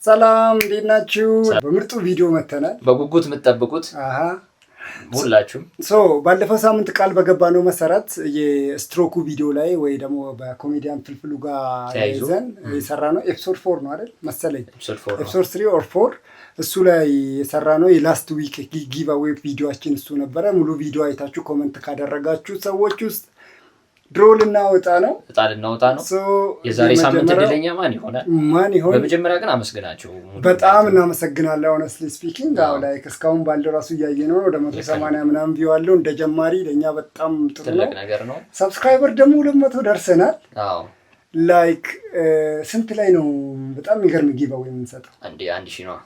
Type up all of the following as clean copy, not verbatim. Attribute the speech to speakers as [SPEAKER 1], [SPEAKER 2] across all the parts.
[SPEAKER 1] ሰላም፣ እንዴት ናችሁ? በምርጡ ቪዲዮ መተናል።
[SPEAKER 2] በጉጉት የምትጠብቁት ሁላችሁም።
[SPEAKER 1] So ባለፈው ሳምንት ቃል በገባነው መሰረት የስትሮኩ ቪዲዮ ላይ ወይ ደግሞ በኮሜዲያን ፍልፍሉ ጋር
[SPEAKER 2] ተያይዞ
[SPEAKER 1] ይዘን የሰራነው episode 4 ነው አይደል መሰለኝ፣
[SPEAKER 2] episode 4 ነው።
[SPEAKER 1] Episode 3 or 4 እሱ ላይ የሰራነው የ last week giveaway ቪዲዮችን እሱ ነበረ። ሙሉ ቪዲዮ አይታችሁ comment ካደረጋችሁ ሰዎች ውስጥ draw ልናወጣ ነው።
[SPEAKER 2] እጣ ልናወጣ ነው።
[SPEAKER 1] So
[SPEAKER 2] የዛሬ ሳምንት
[SPEAKER 1] የመጀመሪያው
[SPEAKER 2] እድለኛ ማን ይሆናል?
[SPEAKER 1] ማን ይሆን?
[SPEAKER 2] በመጀመሪያ ግን አመስግናቸው።
[SPEAKER 1] በጣም እናመሰግናለን። Honestly speaking አዎ፣ like እስካሁን ባለው ራሱ እያየ ነው ወደ 180 ምናምን view አለው። እንደ ጀማሪ ለእኛ በጣም ጥሩ ነው።
[SPEAKER 2] ትልቅ ነገር ነው።
[SPEAKER 1] Subscriber ደግሞ 200 ደርሰናል። Like ስንት ላይ ነው? በጣም የሚገርም giveaway የምንሰጠው።
[SPEAKER 2] 1000 ነው።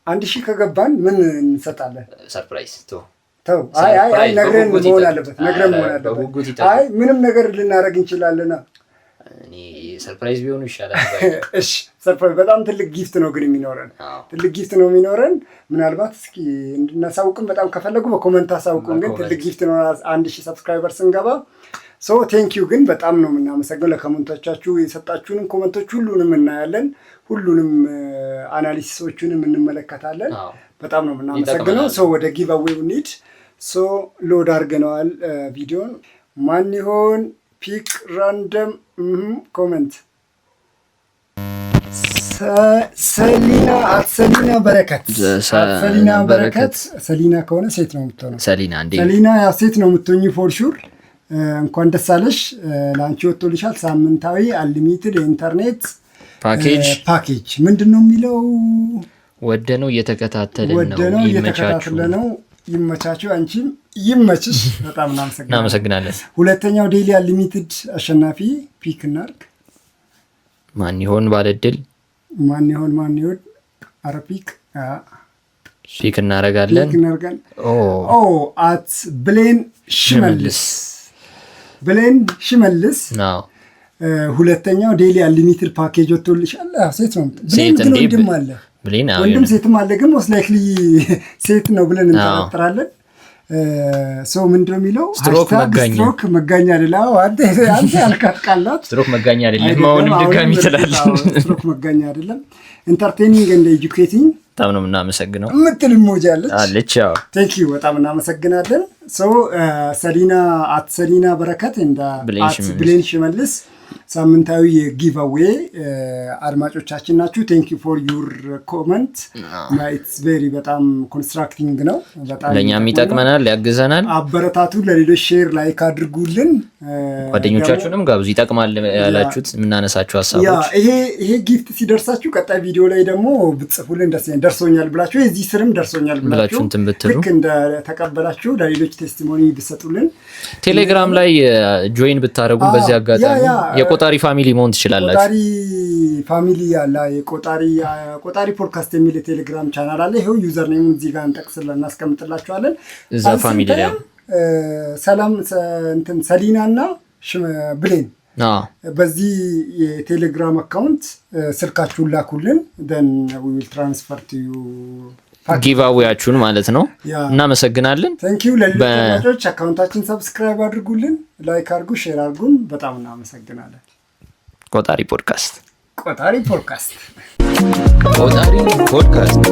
[SPEAKER 1] 1000 ከገባን ምን እንሰጣለን?
[SPEAKER 2] Surprise ቶ
[SPEAKER 1] ተው፣ አይ አይ አይ፣
[SPEAKER 2] Surprise፣
[SPEAKER 1] ነግረን
[SPEAKER 2] በጉጉት
[SPEAKER 1] መሆን
[SPEAKER 2] ይጠብቅ።
[SPEAKER 1] አለበት። ነግረን መሆን
[SPEAKER 2] አይ፣
[SPEAKER 1] አለበት።
[SPEAKER 2] በጉጉት ይጠብቅ።
[SPEAKER 1] አይ፣ ምንም ነገር ልናደርግ እንችላለና።
[SPEAKER 2] እኔ surprise ቢሆኑ ይሻላል።
[SPEAKER 1] እሺ፣ surprise በጣም ትልቅ gift ነው ግን የሚኖረን፣ ትልቅ gift ነው የሚኖረን። ምናልባት እስኪ እንድናሳውቅም በጣም ከፈለጉ በ comment አሳውቁን። ግን
[SPEAKER 2] በ comment።
[SPEAKER 1] ትልቅ gift ነው 1000 subscriber ስንገባ። So thank you ግን በጣም ነው የምናመሰግነው ለ comment ኦቻችሁ። የሰጣችሁንም comment ኦች ሁሉንም እናያለን፣ ሁሉንም analysis ኦቹንም እንመለከታለን። በጣም ነው የምናመሰግነው።
[SPEAKER 2] ይጠቅመናል።
[SPEAKER 1] So ወደ giveaway ው እንሂድ። So load አድርገነዋል ቪዲዮን። ማን ይሆን? Pick random comment። ሰሊና፣ at ሰሊና በረከት፣ at ሰሊና በረከት። ሰሊና ከሆነ ሴት ነው የምትሆነው።
[SPEAKER 2] ሰሊና እንዴ!
[SPEAKER 1] ሰሊና ያው ሴት ነው የምትሆኝ for sure። እንኳን ደስ አለሽ። ለአንቺ ወጥቶልሻል። ሳምንታዊ unlimited የኢንተርኔት
[SPEAKER 2] ፓኬጅ።
[SPEAKER 1] ፓኬጅ ምንድን ነው የሚለው?
[SPEAKER 2] ወደነው እየተከታተልን ነው።
[SPEAKER 1] ወደነው
[SPEAKER 2] ይመቻችሁ።
[SPEAKER 1] እየተከታተለ ነው። ይመቻችሁ፣ አንቺም ይመችሽ። በጣም እናመሰግናለን።
[SPEAKER 2] እናመሰግናለን።
[SPEAKER 1] ሁለተኛው daily unlimited አሸናፊ pick እናርግ።
[SPEAKER 2] ማን ይሆን ባለድል?
[SPEAKER 1] ማን ይሆን? ማን ይሆን? አረ pick
[SPEAKER 2] Pick እናደርጋለን።
[SPEAKER 1] Pick እናርጋለን።
[SPEAKER 2] ኦ።
[SPEAKER 1] ኦ፣ at ብሌን ሽመልስ፣ ብሌን ሽመልስ። ሁለተኛው daily unlimited package ወጥቶልሻል። አዎ፣ ሴት ነው። ብሌን
[SPEAKER 2] ሴት
[SPEAKER 1] ግን
[SPEAKER 2] እንዴ?
[SPEAKER 1] ወንድም አለ።
[SPEAKER 2] ብሌን አዎ፣
[SPEAKER 1] ወንድም
[SPEAKER 2] የሆነ
[SPEAKER 1] ሴትም አለ። ግን most likely ሴት ነው ብለን እንጠረጥራለን። ሰው ምንድነው የሚለው?
[SPEAKER 2] ስትሮክ
[SPEAKER 1] Hashtag
[SPEAKER 2] መጋኛ።
[SPEAKER 1] ስትሮክ መጋኛ አይደለ? አዎ፣ አንተ ያልካት ቃላት።
[SPEAKER 2] ስትሮክ መጋኛ አይደለም።
[SPEAKER 1] አይደለም፣
[SPEAKER 2] አሁንም ድጋሚ
[SPEAKER 1] አሁንም
[SPEAKER 2] ትላለህ።
[SPEAKER 1] አዎ፣ ስትሮክ መጋኛ አይደለም። Entertaining and educating
[SPEAKER 2] በጣም ነው የምናመሰግነው።
[SPEAKER 1] የምትል emoji አለች።
[SPEAKER 2] አለች። አዎ።
[SPEAKER 1] Thank you፣ በጣም እናመሰግናለን። So ሰሊና፣ at ሰሊና በረከት እንደ
[SPEAKER 2] ብሌን
[SPEAKER 1] at
[SPEAKER 2] ሽመልስ።
[SPEAKER 1] ብሌን ሽመልስ ሳምንታዊ የ giveaway አድማጮቻችን ናችሁ። Thank you for your comment፣ it's very በጣም constructing ነው። በጣም
[SPEAKER 2] ለእኛም ይጠቅመናል፣ ያግዘናል።
[SPEAKER 1] አበረታቱ። ለሌሎች share like አድርጉልን።
[SPEAKER 2] ጓደኞቻችሁንም ጋብዙ። ይጠቅማል ያላችሁት የምናነሳቸው ሀሳቦች።
[SPEAKER 1] ይሄ gift ሲደርሳችሁ ቀጣይ ቪዲዮ ላይ ደግሞ ብትጽፉልን ደስ ይለኛል። ደርሶኛል ብላችሁ፣ የዚህ ስርም ደርሶኛል ብላችሁ
[SPEAKER 2] ብላችሁ እንትን ብትሉ።
[SPEAKER 1] ልክ እንደተቀበላችሁ ለሌሎች testimony ብትሰጡልን።
[SPEAKER 2] ቴሌግራም ላይ join ብታደረጉ በዚህ አጋጣሚ የቆጣሪ family መሆን ትችላላችሁ።
[SPEAKER 1] ቆጣሪ family አለ። የቆጣሪ ቆጣሪ ፖድካስት የሚል የቴሌግራም ቻናል አለ። ይኸው username ኡን እዚህ ጋር እንጠቅስለን እናስቀምጥላችኋለን።
[SPEAKER 2] እዛ family ላይ
[SPEAKER 1] ሰላም እንትን ሰሊና እና ብሌን በዚህ የቴሌግራም account ስልካችሁን ላኩልን፣ then we'll transfer to you
[SPEAKER 2] Giveaway ያችሁን ማለት ነው። እናመሰግናለን።
[SPEAKER 1] Thank you። ለሌሎች አድማጮች account ኣችን subscribe አድርጉልን፣ like አድርጉ፣ share አድርጉን። በጣም እናመሰግናለን።
[SPEAKER 2] ቆጣሪ ፖድካስት።
[SPEAKER 1] ቆጣሪ ፖድካስት።
[SPEAKER 2] ቆጣሪ ፖድካስት።